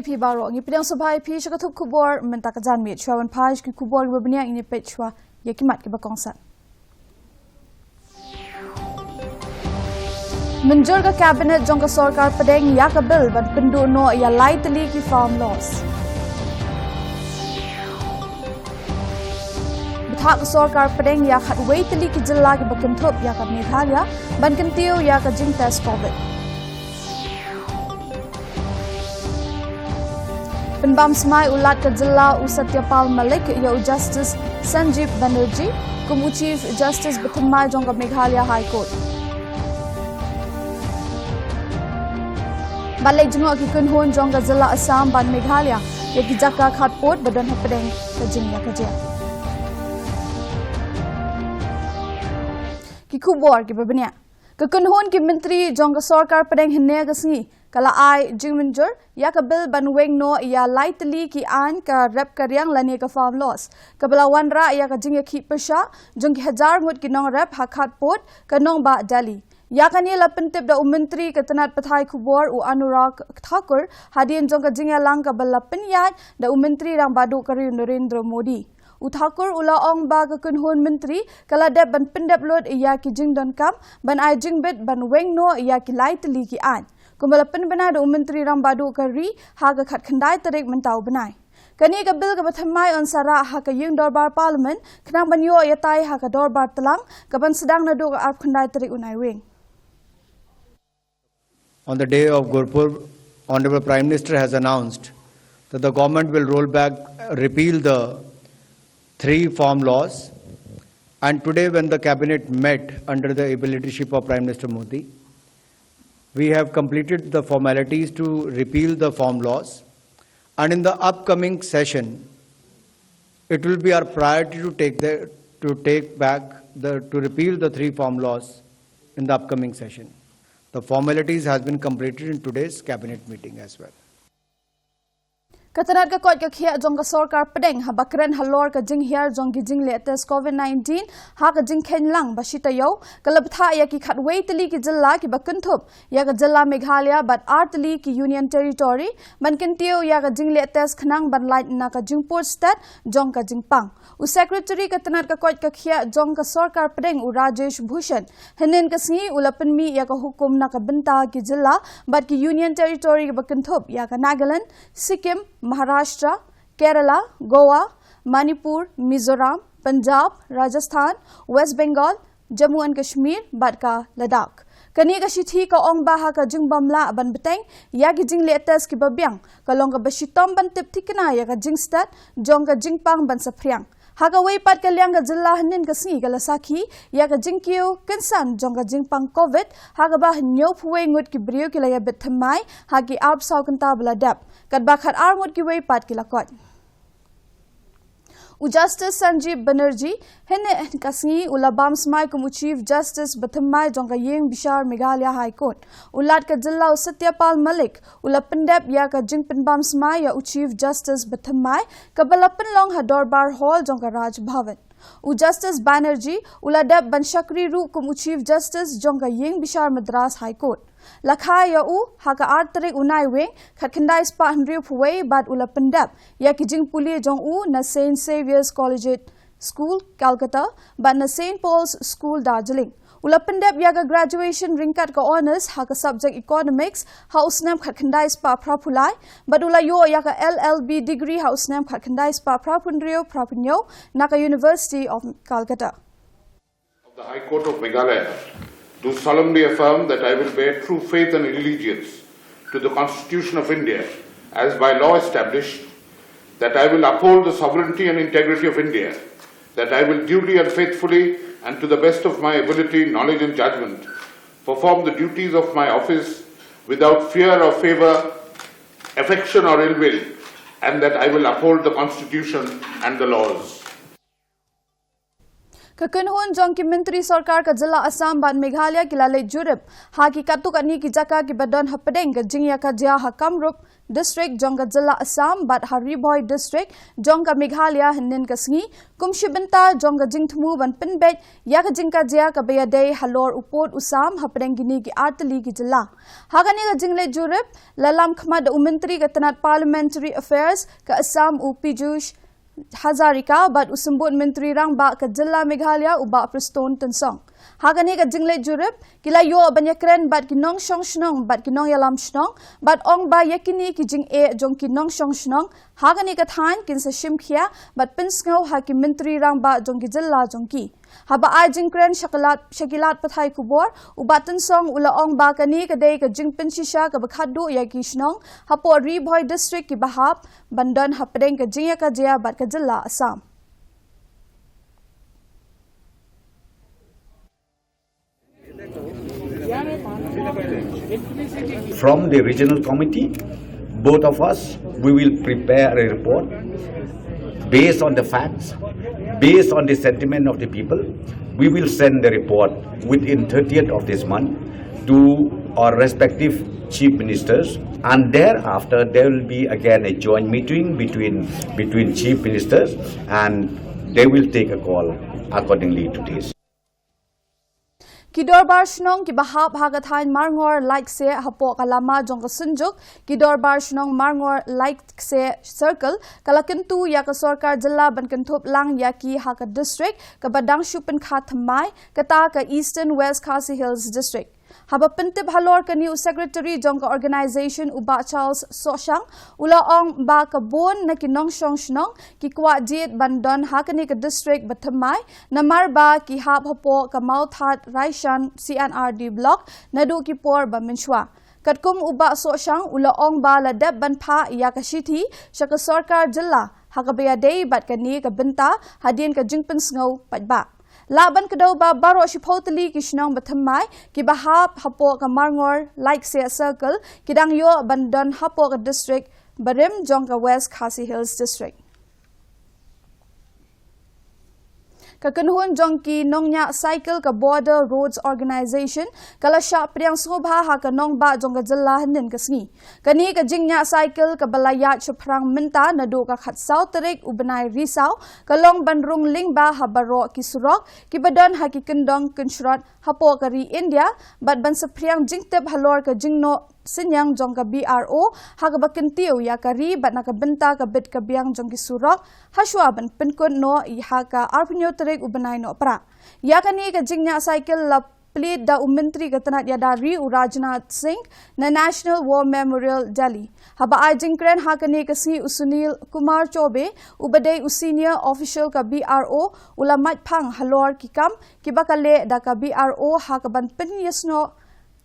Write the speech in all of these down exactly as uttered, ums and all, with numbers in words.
Phi baroh, ngi pdiang sngewbha ïa phi sha ka thup khubor mynta ka janmiet. Shuwa ban phai sha ki khubor kiba bniah, ngin ïa peit shuwa ïa ki mat kiba kongsan. Mynjur ka Cabinet jong ka Sorkar Pdeng ïa ka bill ban pynduh noh ïa lai tylli ki farm laws. Bthah ka Sorkar Pdeng ïa khatwei tylli ki jylla kiba kynthup ïa ka Meghalaya ban kyntiew ïa ka jingtest covid. Pynbam smai u Lat ka jylla u Satya Pal Malik ïa u Justice Sanjeev Banerjee kum u Chief Justice bathymmai jong ka Meghalaya High Court. Ban leit jngoh ki kynhun jong ka jylla Assam bad Meghalaya ïa ki jaka khatpud ba don hapdeng ka jingïakajia. Ki khubor kiba bniah. Ka kynhun ki myntri jong ka Sorkar Pdeng hynne ka sngi ka la ai jingmynjur ïa ka bill ban weng noh ïa lai tylli ki aiñ ka rep ka riang lane ka farm laws, kaba la wanrah ïa ka jingïakhih pyrshah jong ki hajar ngut ki nongrep ha khatpud ka nongbah Delhi. Ïa kane la pyntip da u Myntri ka tnat pathai khubor u Anurag Thakur hadien jong ka jingïalang kaba la pynïaid da u Myntri Rangbah Duh ka ri u Narendra Modi. U Thakur u la ong ba ka kynhun myntri ka la dep ban pyndep lut ïa ki jingdonkam ban ai jingbit ban weng noh ïa ki lai tylli ki aiñ, kumba la pynbna da u Myntri Rangbah Duh ka ri ha ka khatkhyndai tarik mynta u bnai. Kane ka bill kaba thymmai yn sa rah ha ka ïing dorbar Parliament khnang ban ïoh ïatai ha ka dorbar tlang kaban sdang naduh ka arphew khyndai tarik u Naiwieng. On the day of Gurpurb, Honorable Prime Minister has announced that the government will roll back, repeal the three farm laws. And today, when the cabinet met under the able leadership of Prime Minister Modi, we have completed the formalities to repeal the farm laws. And in the upcoming session, it will be our priority to take the, to take back the, to repeal the three farm laws in the upcoming session. The formalities has been completed in today's cabinet meeting as well. Ka tnat ka koit ka khiah jong ka Sorkar Pdeng haba kren halor ka jinghiar jong ki jingleh test covid nineteen ha ka jingkheiñ lang ba shi taïew, ka la bthah ïa ki khatwei tylli ki jylla kiba kynthup ïa ka jylla Meghalaya bad ar tylli ki Union Territory ban kyntiew ïa ka jingleh test khnang ban lait na ka jingpur stet jong ka jingpang. U Secretary ka tnat ka koit ka khiah jong ka Sorkar Pdeng u Rajesh Bhushan hynnin ka sngi u la pynmih ïa ka hukum na ka bynta ki jylla bad ki Union Territory kiba kynthup ïa ka Nagaland, Sikkim, Maharashtra, Kerala, Goa, Manipur, Mizoram, Punjab, Rajasthan, West Bengal, Jammu and Kashmir bad ka Ladakh. Kane ka shithi ka ong ba ha ka jingbymlah ban bteng ïa ki jingleh test kiba biang ka long kaba shitom ban tip thikna ïa ka jingstet jong ka jingpang ban saphriang. Ha kawei pat ka liang ka jylla hynnin ka sngi ka la sakhi ïa ka jingkiew kynsan jong ka jingpang covid ha kaba hynñiewphew wei ngut ki briew ki la ïabit thymmai ha ki arphew saw kynta ba la dep, katba khatar ngut kiwei pat ki la koit. U Justice Sanjeev Banerjee hynne ka sngi u la bam smai kum u Chief Justice bathymmai jong ka ïing bishar Meghalaya High Court. U Lat ka jylla u Satya Pal Malik u la pyndep ïa ka jingpynbam smai ïa u Chief Justice bathymmai kaba la pynlong ha Dorbar Hall jong ka Raj Bhavan. U Justice Banerjee u la dep ban shakri ruh kum u Chief Justice jong ka ïing bishar Madras High Court. La kha ïa u ha ka ar tarik u Naiwieng khatkhyndai spah hynriewphew wei bad u la pyndep ïa ki jingpule jong u na Saint Xavier's Collegiate School, Calcutta bad na Saint Paul's School, Darjeeling. U la pyndep ïa ka graduation ryngkat ka honours ha ka subject Economics ha u snem khatkhyndai spah phraphew lai bad u la ïoh ïa ka L L B degree ha u snem khatkhyndai spah phraphew hynriew phraphew hynñiew na ka University of Calcutta. Of the High Court of Meghalaya, do solemnly affirm that I will bear true faith and allegiance to the Constitution of India as by law established, that I will uphold the sovereignty and integrity of India, that I will duly and faithfully and to the best of my ability, knowledge and judgment perform the duties of my office without fear or favor, affection or ill will, and that I will uphold the Constitution and the laws. Ka kynhun jong ki myntri sorkar ka jylla Assam bad Meghalaya ki la leit jurip ha ki katto katne ki jaka kiba don hapdeng ka jingïakajia ha Kamrup District jong ka jylla Assam bad ha Ri Bhoi District jong ka Meghalaya hynnin ka sngi, kum shi bynta jong ka jingthmu ban pynbeit ïa ka jingkajia kaba ïadei halor u pud u sam hapdeng kine ki artylli ki jylla. Ha kane ka jingleit jurip, la lam khmat da u Myntri ka tnat Parliamentary Affairs ka Assam u Piyush Hazarika bad u Symbud Myntri Rangbah ka jylla Meghalaya u Bah Prestone Tynsong. Ha kane ka jingleit jurip, ki la ïoh ban ïakren bad ki nongshong shnong bad ki nongïalam shnong, bad ong ba ïa kine ki jingeh jong ki nongshong shnong ha kane ka thaiñ kin sa shim khia bad pynsngew ha ki Myntri Rangbah jong ki jylla jong ki. Haba ai jingkren sha ki lad, sha ki lad pathai khubor, u Bah Tynsong u la ong ba kane ka dei ka jingpynshisha kaba khatduh ïa ki shnong hapoh Ri Bhoi District kiba hap ban don hapdeng ka jingïakajia bad ka jylla Assam. From the regional committee, both of us, we will prepare a report based on the facts, based on the sentiment of the people. We will send the report within thirtieth of this month to our respective chief ministers, and thereafter there will be again a joint meeting between, between chief ministers, and they will take a call accordingly to this. Ki dorbar shnong kiba hap ha ka thaiñ Marngor Laikse hapoh ka lama jong ka Synjuk, ki dorbar shnong Marngor Laikse Circle, ka la kyntu ïa ka sorkar jylla ban kynthup lang ïa ki ha ka district kaba dang shu pynkha thymmai, kata ka Eastern West Khasi Hills District. Haba pyntip halor kane u secretary jong ka organisation u Bah Charles Sohshang, u la ong ba ka bun na ki nongshong shnong ki kwah jied ban don ha kane ka district ba thymmai, namar ba ki hap hapoh ka Mawthadraishan C and R D block naduh ki por ba mynshuwa. Katkum u Bah Sohshang u la ong ba la dep ban phah ïa ka shithi sha ka sorkar jylla ha kaba ïadei bad kane ka bynta hadien ka jingpynsngew paidbah. Lah ban kdew ba baroh shiphew tylli ki shnong ba thymmai kiba hap hapoh ka Marngor Laikse Circle ki dang ïoh ban don hapoh ka district barim jong ka West Khasi Hills District. Ka kynhun jong ki nongñiah cycle ka Border Roads Organisation ka la shah pdiang sngewbha ha ka nongbah jong ka jylla hynnin ka sngi. Kane ka jingñiah cycle kaba la ïaid shaphrang mynta naduh ka khatsaw tarik u bnai Risaw, ka long ban rung lyngba ha baroh ki surok kiba don ha ki kyndong kynshrot hapoh ka ri India, bad ban saphriang jingtip halor ka jingnoh synñiang jong ka B R O ha kaba kyntiew ïa ka ri bad na ka bynta ka bit ka biang jong ki surok, hashwa ban pynkut noh ha ka arphew tarik u bnai Nohprah. Ïa kane ka jingñiah cycle la plie da u Myntri ka tnat ïada ri u Rajnath Singh na National War Memorial Delhi. Haba ai jingkren ha kane ka sngi u Sunil Kumar Chaube, uba dei u senior official ka B R O, u la mait phang halor ki kam kiba ka leh da ka B R O ha kaban pynïasnoh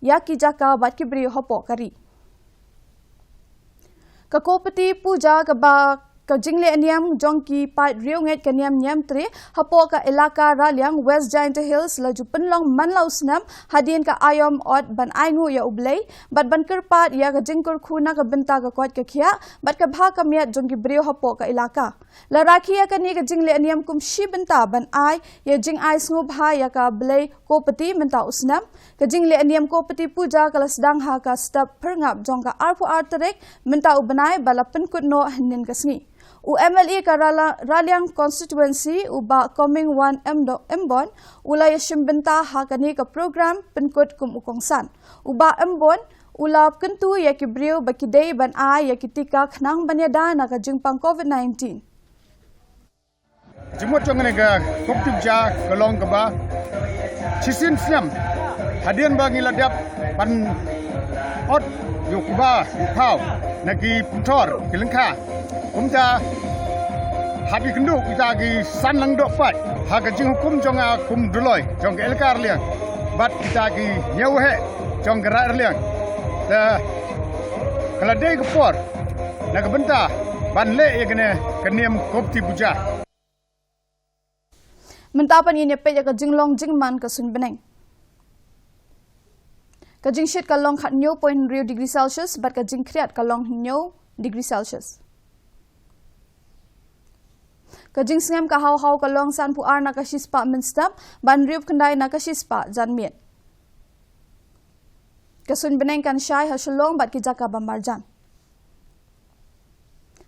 ïa ki jaka bad ki briew hapoh ka ri. Ka Kopati Puja kaba ka jingleh niam jong ki paid riewngeit ka niam Niamtre hapoh ka Elaka Raliang West Jaintia Hills la ju pynlong man la u snem hadien ka aïom ot ban ainguh ïa U Blei bad ban kyrpad ïa ka jingkyrkhu na ka bynta ka koit ka khiah bad ka bha ka miat jong ki briew hapoh ka elaka. La rakhe ïa kane ka jingleh niam kum shi bynta ban ai ïa jingai sngewbha ïa ka blei Kopati mynta u snem. Ka jingleh niam Kopati Puja ka la sdang ha ka step phyrngap jong ka arphew ar tarik mynta u bnai ba la pynkut noh hynnin ka sngi. U M L A ka Rala-, Raliang Constituency u Bah Comingone Ymbon u la ïashim bynta ha kane ka program pynkut kum u kongsan. U Bah Ymbon u la kyntu ïa ki briew ba ki dei ban ai ïa ki tika khnang ban ïada na ka jingpang Covid nineteen. Jingmut jong kane ka Kopati Puja ka long kaba shisien snem hadien ba ngi la dep ban ot ïa u kba u phaw na ki pynthor ki lyngkha. Kumta hap ïakynduh kita ki san lyngdoh paid ha ka jinghukum jong nga kum u Dolloi jong ka Elaka Raliang bad kita ki ñiewheh jong ka Raid Raliang. Te ka la dei ka por na ka bynta ban leh ïa kane ka niam Kopati Puja. Mynta pat ngin ïa peit ïa ka jinglong jingman ka suiñ bneng. Ka jingshit ka long khathynñiew point hynriew degree Celsius bad ka jingkhriat ka long hynñiew degree Celsius. Ka jingsngem ka haw haw ka long sanphew ar na ka shispah mynstep bad hynriewphew khyndai na ka shispah janmiet. Ka suiñbneng kan shai ha Shillong bad ki jaka ba marjan.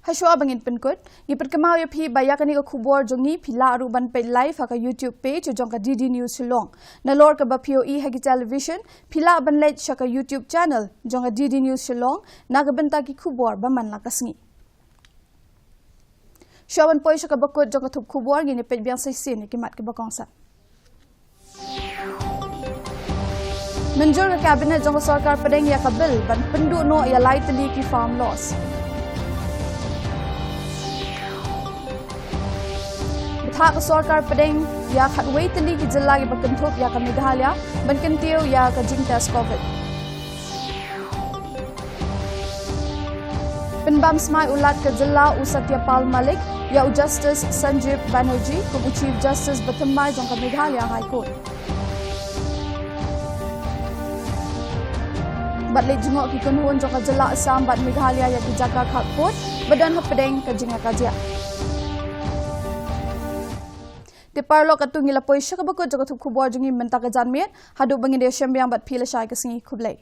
Hashwa ba ngin pynkut, ngi pynkynmaw ïa phi ba ïa kane ka khubor jong ngi phi lah ruh ban peit live ha ka YouTube page jong ka D D News Shillong. Nalor kaba phi ïohi ha ki television, phi lah ban leit sha ka YouTube channel jong ka D D News Shillong na ka bynta ki khubor ba man la ka sngi. Shuwa ban poi sha kaba kut jong ka thup khubor, ngin ïa peit biang sa shisien ïa ki mat kiba kongsan. Mynjur ka Cabinet jong ka Sorkar Pdeng ïa ka Bill ban pynduh noh ïa lai tylli ki farm laws. Bthah ka Sorkar Pdeng ïa khatwei tylli ki jylla kiba kynthup ïa ka Meghalaya ban kyntiew ïa ka jingtest COVID. Pynbam smai u Lat ka jylla u Satya Pal Malik ïa u Justice Sanjib Banerjee kum u Chief Justice ba thymmai jong ka Meghalaya High Court. Bad leit jngoh ki kynhun jong ka jylla Assam bad Meghalaya ïa ki jaka khappud ba don hapdeng ka jingïakajia. Te paralok, katto ngi la poi sha kaba kut jong ka thup khubor jong ngi mynta ka janmiet, haduh ba ngin ïashem biang bad phi lashai ka sngi, khublei.